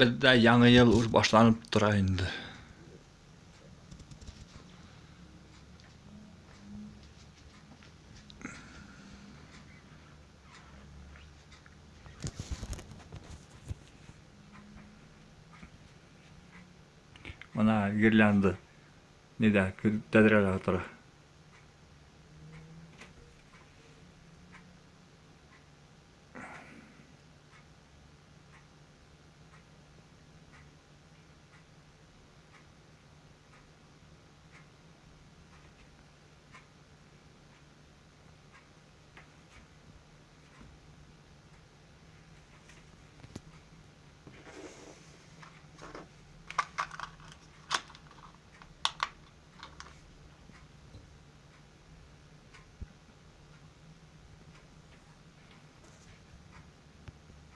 Беҙҙә яңы йыл уже башланып тора инде. Бына гирлянда ниҙә тәҙрәлә тора.